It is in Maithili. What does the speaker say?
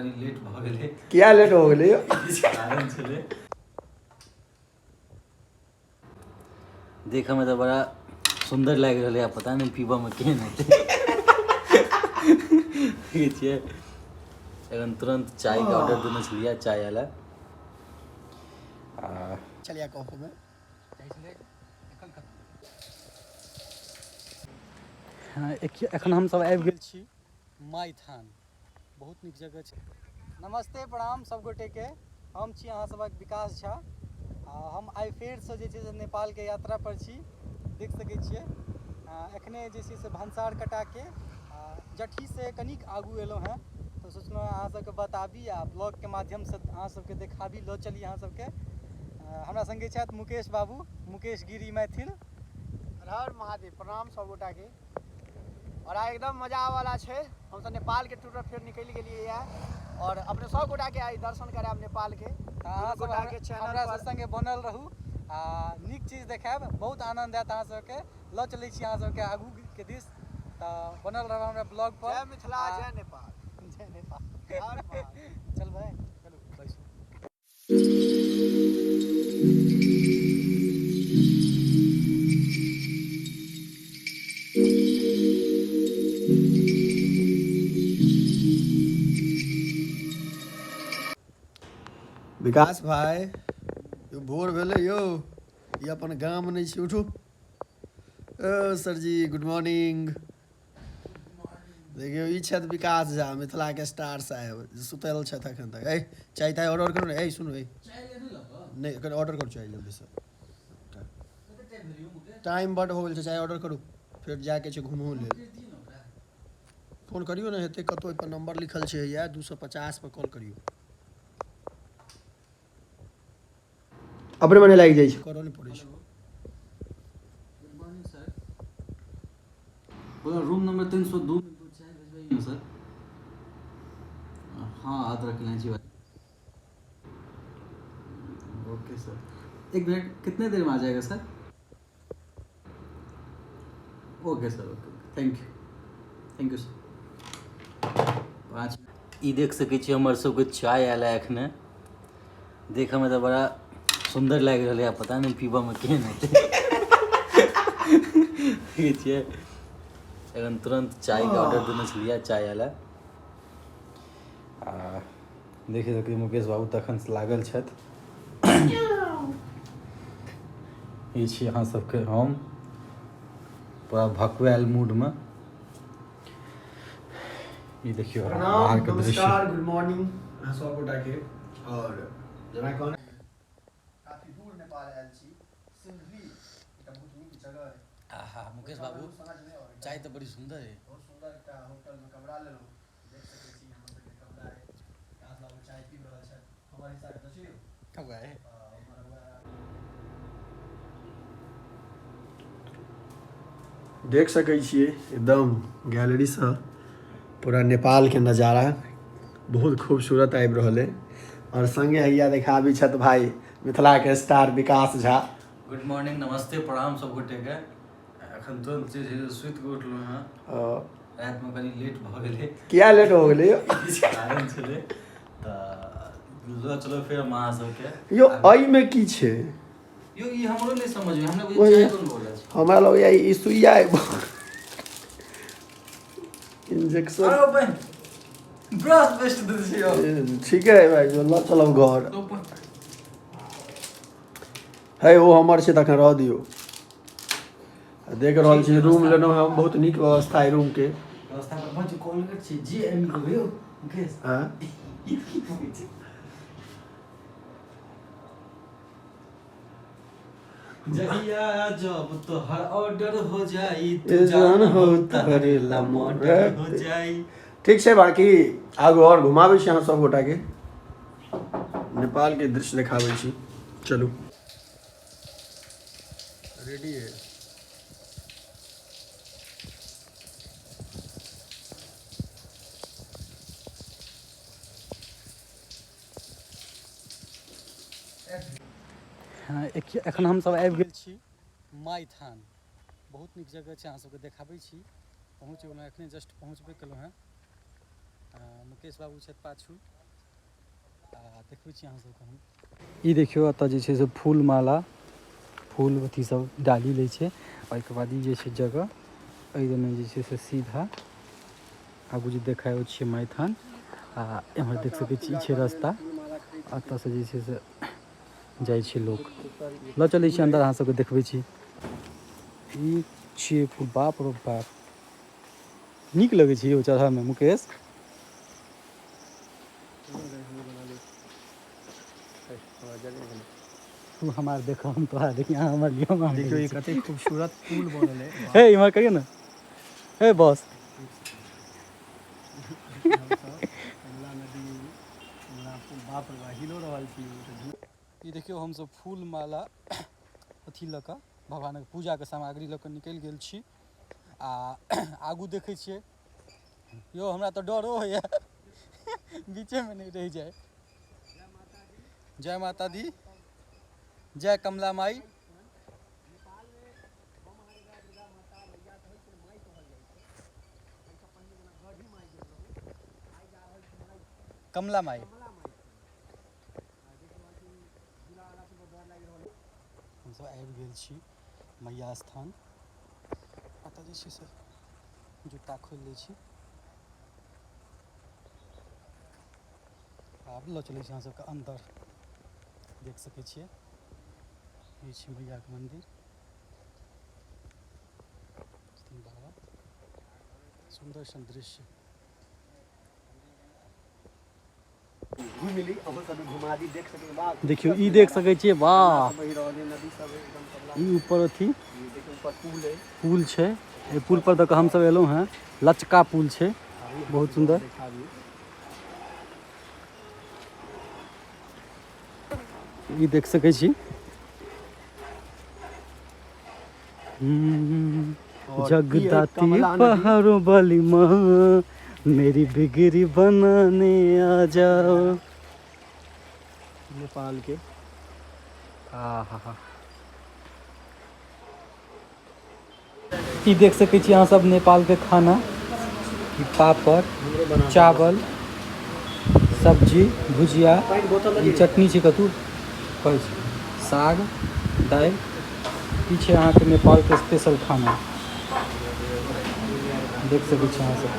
कनि लेट भऽ गेलै। किया लेट हो गेलै यौ? किछु कारण छलै। देखऽमे तऽ बड़ा सुन्दर लागि रहलै आ पता नहि पीबऽमे केहन हेतै। देखै छियै एखन तुरन्त चायके ऑर्डर देने छलियै, चाय आयल। आ चलिया कॉफी में। हँ, एखन हमसभ आबि गेल छी माइथान, बहुत नीक जगह छै। नमस्ते, प्रणाम सब गोटेके। हम छी अहाँ सभक विकास झा आ हम आइ फेरसँ जे छै से नेपालके यात्रा पर छी। देख सकै छियै एखने जे छै से भनसार कटाके आ जटहीसँ कनिक आगू एलहुँ हेँ, तऽ सोचलहुँ अहाँ सबके बताबी आ ब्लॉगके माध्यमसँ अहाँ सबके देखाबी, लऽ चली अहाँ सबके। हमरा सङ्गे छथि मुकेश बाबू, मुकेश गिरी मैथिल। हर हर महादेव, प्रणाम सब गोटाके। और आइ एकदम मजा आबऽवाला छै। हमसब नेपालके टूर पर फेर निकलि गेलियै ये और अपने सब गोटाके आइ दर्शन करायब नेपालके। तऽ अहाँ सब गोटाके चैनल हमरा पर सब सङ्गे बनल रहू आ नीक चीज देखायब, बहुत आनन्द आयत अहाँ सबके। लऽ चलै छी अहाँ सबके आगूके दिस, तऽ बनल रहब हमरा ब्लॉग पर। जय मिथिला, जय नेपाल। जय नेपाल। हर महादेव। चलबै, चलू बैसू। विकास भाई यौ, भोर भेलै यौ, ई अपन गाम नहि छै। उठू ओ सर जी, गुड मॉर्निंग। देखियौ, ई छथि विकास झा, मिथिलाके स्टार साहेब, सुतल छथि एखन तक। ए चाय ताय ऑर्डर करू ने। ए सुनू, ए नहि, एकर ऑर्डर करू चाय जल्दीसँ। टाइम बड हो गेल छै, चाय ऑर्डर करू, फेर जायके छै घुमहो लेल। फोन करियौ ने, हेतै कतहु, ओहिपर नंबर लिखल छै, हैया 250 पर कॉल करियौ। अपने मने लागि जाइ छै, करऽ नहि पड़ै छै। गुड मॉर्निंग सर, बोलो रूम नंबर 302 में दो चाय भिजवाइए ना सर। हाँ, अदरक इलायची वाली। ओके सर, एक मिनट, कितने देर में आ जाएगा sir? Okay sir, okay, thank you, thank you sir. 5। ई देख सकै छी हमर सबके चाय आयल है एखने। देखऽमे तऽ बड़ा सुन्दर लागि रहलै आ पता नहि पीबऽमे केहन हेतै। देखै छियै एखन तुरन्त चायके ऑर्डर देने छलियै, चाय आयल। आ देखि सकै मुकेश बाबू तखन लागल छथि। ई छी अहाँ सबके हम पूरा भकुआयल मूडमे। ई देखियौ बाहर के दृश्य। नमस्कार, गुड मॉर्निंग अहाँ सब गोटाके। और जेना कहने काफी दूर नेपाल आयल छी, सिन्धुली एकटा बहुत नीक जगह है। आहा मुकेश बाबू, साँझमे और चाय तऽ बड़ी सुन्दर है। बहुत सुन्दर एकटा होटलमे कमरा लेलहुँ। देख सकै छी हमर सबके कमरा है। विकास बाबू चाय पीब रहल छथि, हमर हिस्साके तऽ छै यौ। हमर वएह देख सकै छियै, एकदम गैलरीसँ पूरा नेपालके नजारा बहुत खूबसूरत आबि रहल है। और संगे हैया देखाबी छथि भाई मिथिलाके स्टार विकास झा। गुड मॉर्निंग, नमस्ते, प्रणाम सब गोटेके। एखन तुरन्त जे छै से सुति कऽ उठलहुँ हँ, रातिमे कनि लेट भऽ गेलै। किया लेट हो गेलै यौ? किछु कारण छलै। तऽ लऽ चलो फेर हम अहाँ सबके। यौ, एहिमे की छै? यौ, ई हमरो नहि समझ में, हमरा ओहि- बुझाइ चाय बनबऽ छै। हमरा लगैया ई सुइया इंजेक्शन। अरे बहन, ब्रश बेस्ट दै छै यौ। ठीक है भाई, जो लऽ चलब घर है, ओ हमर छै, तखन रह दियौ। आ देख रहल छी रूम लेलहुँ हम, बहुत नीक व्यवस्था है रूम के। व्यवस्था पर पहुँच कोलगेट छै जे एम के यौ मुकेश। हाँ? ई की होइ छै? जहिया जब तोहर ऑर्डर हो जाई तू ए जान हो तोहरे ला मर्डर हो जाई। ठीक छै, बाकी आगू आओर घुमाबै छी अहाँ सब गोटाके, नेपालके दृश्य देखाबै छी। चलू, रेडी है। हँ, एखन हमसब आबि गेल छी माइथान, बहुत नीक जगह छै, अहाँ सबके देखाबै छी। पहुँच गेलहुँ, एखने जस्ट पहुँचबे केलहुँ हेँ। मुकेश बाबू छथि पाछू। आ देखबै छी अहाँ सबके हम। ई देखियौ, एतऽ जे छै से फूल माला, फूल अथी सब डाली लै छै। ओहिके बाद ई जे छै जगह, एहि दने जे छै से सीधा आगू जे देखाइ ओ छियै माइथान। आ एम्हर देख सकै छी, ई छै रस्ता, एतऽसँ जे छै से जाइ छै लोक। लऽ चलै छी अन्दर, अहाँ सबके देखबै छी। ई छियै पुल। बाप रो बाप, नीक लगै छै यौ चढ़ऽमे। मुकेश, तू हमार देख, हम तोहरा देखी, अहाँ हमर लिअ, हम अहाँके देखियौ, लै ई छी। कते खूबसूरत पुल बनल है। हे, इम्हर करियौ ने। हे बॉस। कमला नदी, कमला पुल। बाप रे बा, हिलो रहल छी। ई देखियौ, हमसब फूल माला अथी लऽ कऽ, भगवानक पूजाके सामग्री लऽ कऽ निकलि गेल छी आ आगू देखै छियै। यौ, हमरा तऽ डरो होइए, बीचेमे नहि रहि जाय। जय माता दी, जय कमला माई। कमला माई। हमसब आबि गेल छी मैया स्थान। एतऽ जे छै से जूता खोलि लै छी। आब लऽ चलै छी अहाँ सबके अन्दर। देख सकै छियै, ई छै मैयाके मन्दिर। छथिन बाबा। सुन्दर सन दृश्य। घूमि ली, अहूँ सब घुमा दी। देख सकै, वाह। देखियौ, ई देख सकै छियै, वाह। बहि रहल है, नदी सब है एकदम कमला। ई ऊपर अथी ई देखियौ, ऊपर पुल है। पुल छै। एहि पुल पर दऽ कऽ हमसब एलहुँ हेँ। लचका पुल छै, बहुत सुन्दर। देखाबी। ई देख सकै छी। और ई है जगदाती कमला नदी। पहाड़ों वाली माँ, मेरी बिगड़ी बनाने आ जाओ। नेपाल के। आ हा हा, ई देख सकै छी अहाँ सब नेपाल के खाना। ई पापड़, हमरो बना। चावल, सब्जी, भुजिया। पानि बोतल। ई चटनी छै, कतू कहै छै, साग, दालि। ई छै अहाँके नेपालके स्पेशल खाना। देख सकै छी अहाँ सब।